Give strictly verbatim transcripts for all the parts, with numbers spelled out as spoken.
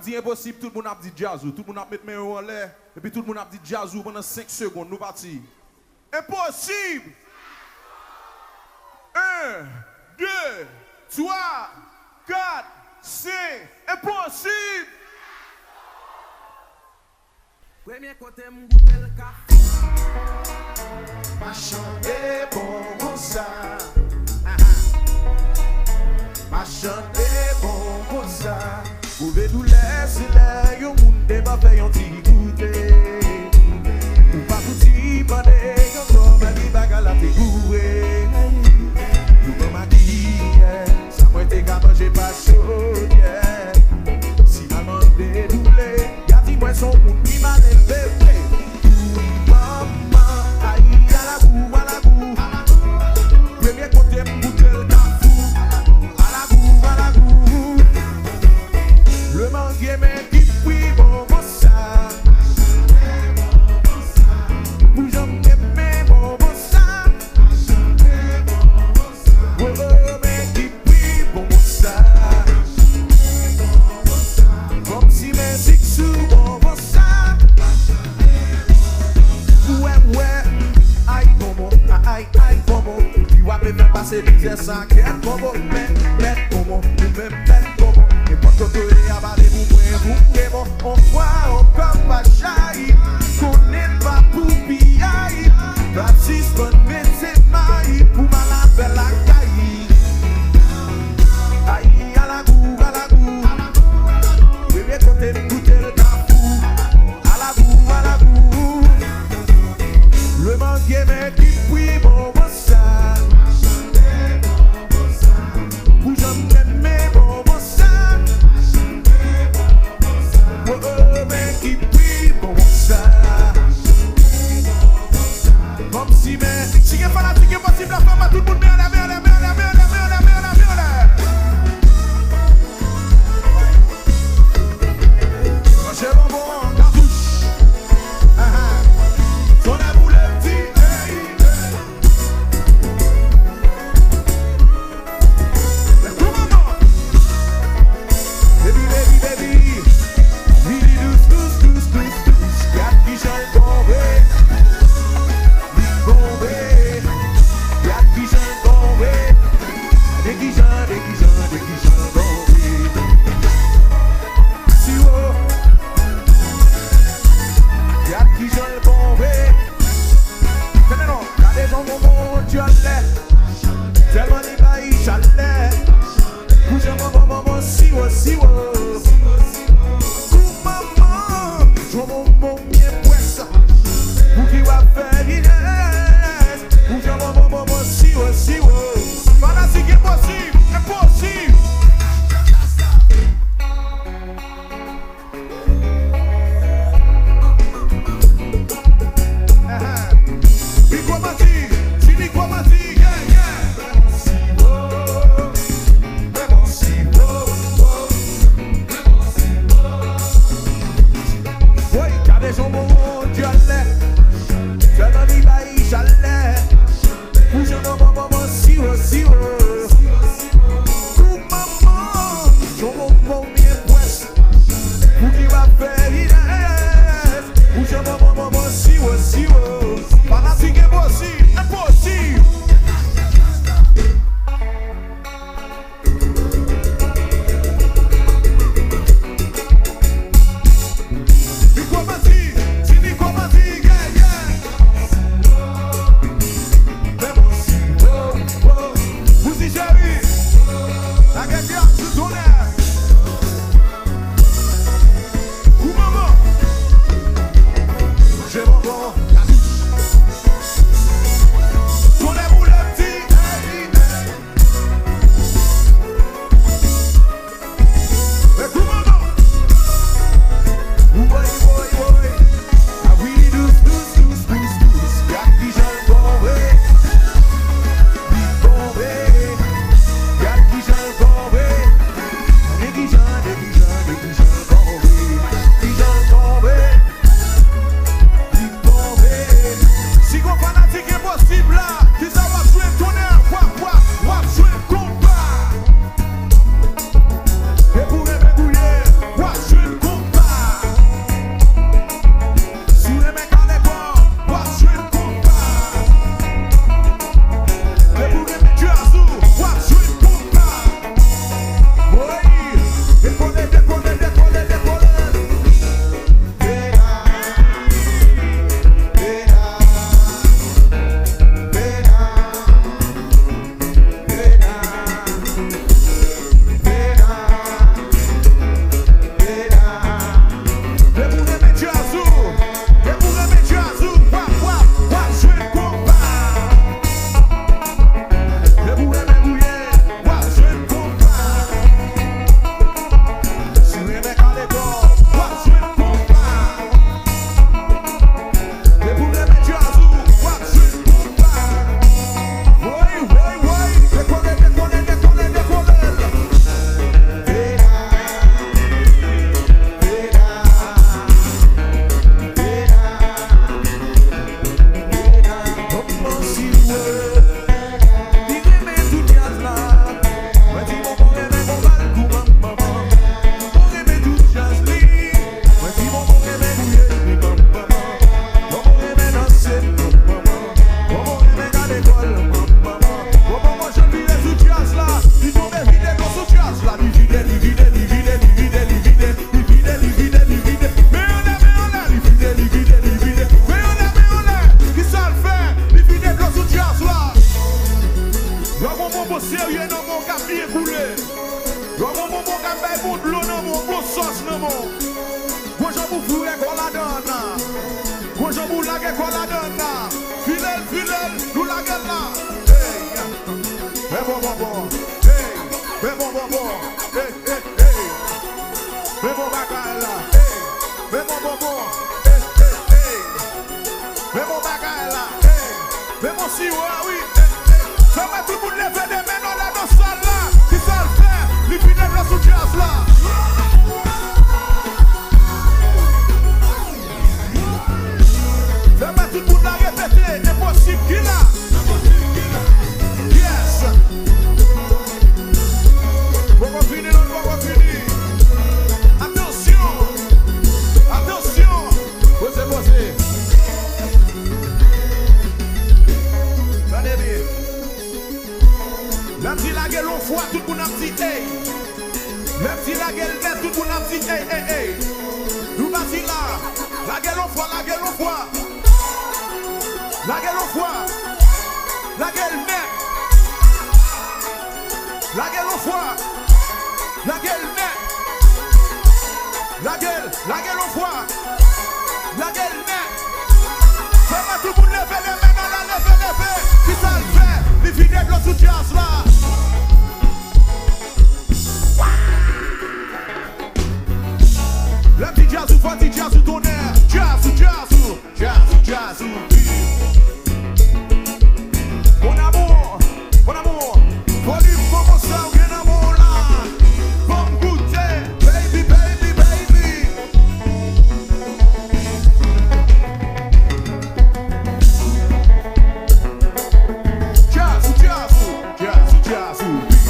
Di enposib, tout moun ap di djazou. Tout moun ap met men yo anlè, epi tout moun ap di djazou pandan senk segonn. Nou pati. Enposib! En, de, twa, kat, senk. Enposib! Premye kote m goute l ka fou. Machann de bonbon sa. Machann de bonbon sa. Move doulè se lè yon moun te ba fè yon ti goute. Ou pa fouti mande yon kòman li bagay la te boure. Yo ban makiyè, sa mwen te ka manje pa chodyè. Si m al mande doulè, y a di mwen se yon moun ki malelve. Manman, ay, alagou, alagou. Premye kote m goute l kafou. Alagou, alagou. Le mangye men ki pri bonbon sa. Pou jan m renmen bonbon sa. Oh, oh, men ki pri bonbon sa. Kòmsi men sik sou bonbon sa. Ou wè, ou wè. Ay, bonbon, ay, ay, bonbon. Li w ape fè pase mizè sa kèt bonbon. Mèt, mèt, bonbon, ou menm mèt, bonbon. Nenpòt kote w ye a pale pou mwen, pou mwen, bon. On fwa ankò pa chay. Konnen pa pou piyay. Pa sispann mete may pou mal avè lakay. Ay, alagou, alagou. Premye kote m goute l kafou. Alagou, alagou. Le mangye men ki pri bonbon sa. Pou jan m renmen bonbon sa. Oh, oh, men ki pri bonbon sa. Kòmsi men, si gen fanatik yo posib la fè m, tout moun men anlè, men anlè, men anlè, men anlè, men anlè, men anlè, men anlè. Manje bonbon an katouch. Ahan. Tonnè boule m di, ey, ey. Baby, baby, baby. Li di dous, dous, dous, dous, dous. Gad kijan l tonbe. Li tonbe. Gad kijan l Kò ladann la. File l, file l, nou lage l la. Hey. Men bon, bon, bon. Hey. Men bon, bon, bon. Hey, hey, hey. Men bon bagay la. Hey. Men bon, bon, bon. Hey, hey, hey. Men bon bagay la. Hey. Men bon siwo a, wi. Hey, hey. Fè mwen tout moun leve de men nou la nan sal la. Kisa l fè? Li vide dlo sou djaz la. Fè mwen tout moun la repete. Enposib ki la. Yes. Poko fini, non, poko fini. Atansyon. Atansyon. Poze, poze. Tande byen. Lè m di lage l yon fwa, tout moun ap di, ey. Lè m di lage l nèt, tout moun ap di, ey, ey, ey. Nou pati la. Lage l yon fwa, lage l yon fwa. Lage l yon fwa. Lage l nèt. Lage l yon fwa. Lage l nèt. Lage l, lage l yon fwa. Lage l nèt. Fè mwen tout moun leve, leve men la, leve, leve. Kisa l fè? Li vide dlo sou djaz la. Lè m di djaz ou fò, di djaz ou tonnè. Djaz ou, djaz ou. Djaz ou, djaz ou, wi. Mon amour, mon amour, volim bon konsa ou gen nan men w la. Ban m goute, baby, baby, baby. Djaz ou, djaz ou, djaz ou, djaz ou, wi.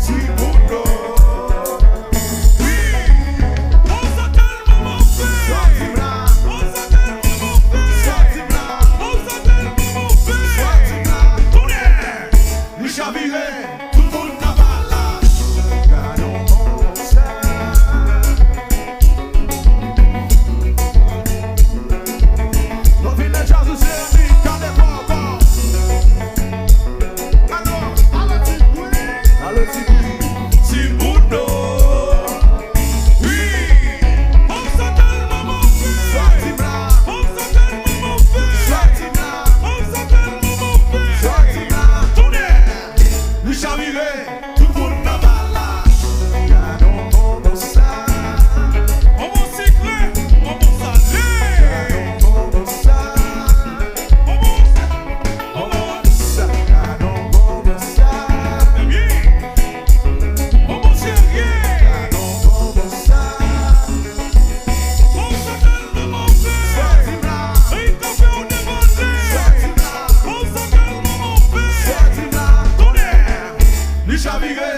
Ti bout dlo. Wi. Sòti m la. Sòti m la. Sòti m la. Kounye a, li chavire. Tout moun nan pa la. Gade yon bon sa. Nan vil de Jazz ou se anvi, gade kòkò. Alò, alò ti bri. Alò ti bri. Ti bout dlo. Wi. Fanm sa tèlman move. Sòti m la. Fanm sa tèlman move. Sòti m la. Fanm sa tèlman move. Sòti m la. Tounen. Li chavire, tout moun nan pa la. Gade yon bonbon sa. Bonbon sikre, bonbon sale. Gade yon bonbon sa. Bonbon, bonbon sa. Gade yon bonbon sa. Ebyen, bonbon serye. Gade yon bonbon sa. Bon, sa tèlman move. Sòti m la. Ey, kanpe ou devante. Sòti m la. Bon, sa tèlman move. Sòti m la. Kounye a, li chavire.